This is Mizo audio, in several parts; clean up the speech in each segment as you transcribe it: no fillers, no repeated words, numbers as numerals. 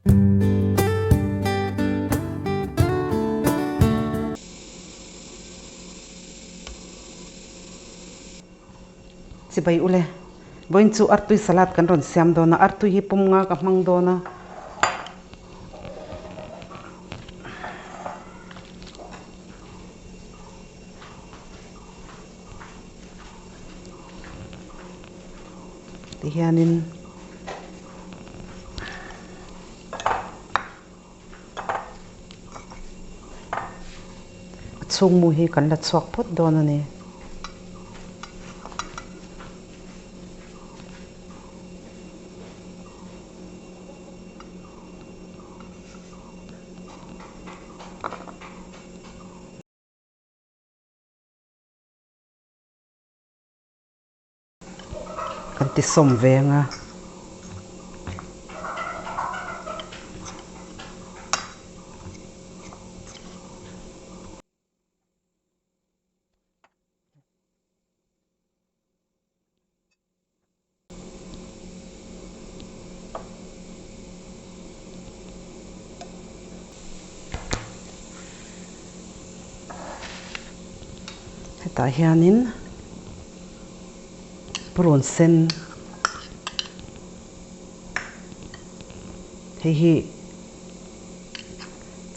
Chibai ule, vawiin chu artui salad kan rawn siam dawn a, artui hi pum nga ka hmang dawn a. Tihianin a chhungmu hi kan la chhuak phawt dawn a ni. Kan ti sawm ve ang a. Hetah hianin purun sen hei hi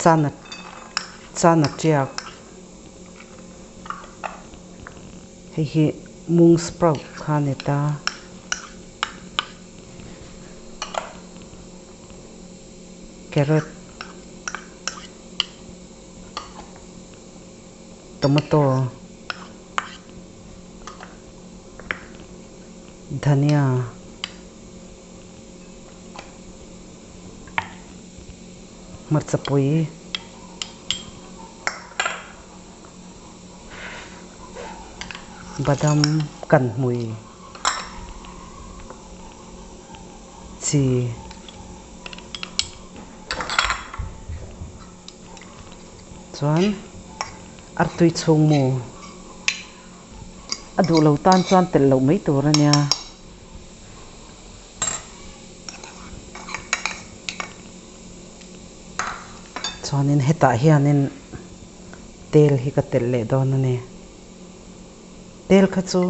chana chana tiak hei hi mung sprout kha a ni ta. Carrot tomato dhania hmarcha pui badam kan hmui chi chuan artui chhung mu a duh lo tan chuan telh loh mai tur a nia. Chuanin hetah hianin tel hi ka telh leh dawn a ni. Tel kha chu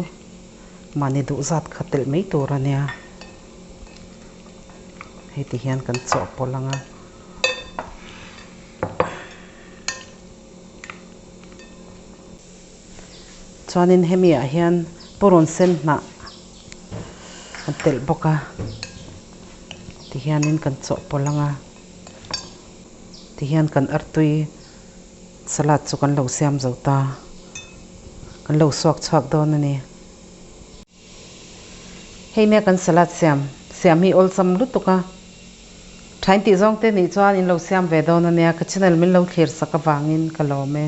mahni duh zat kha telh mai tur a nia. Hei ti hian kan chawhpawlh ang a. Chuanin hemi ah hian purun sen hnah a telh bawk a. Ti hianin kan chawhpawlh ang a. Ti hian kan artui salad chu kan lo siam zo ta. Kan lo suak chhuak dawn a ni. Hei nia kan salad siam siam hi awlsam lutuk a. Thain tih zawng te nih chuan in lo siam ve dawn a nia. Ka channel min lo thlir sak avangin ka lawm e.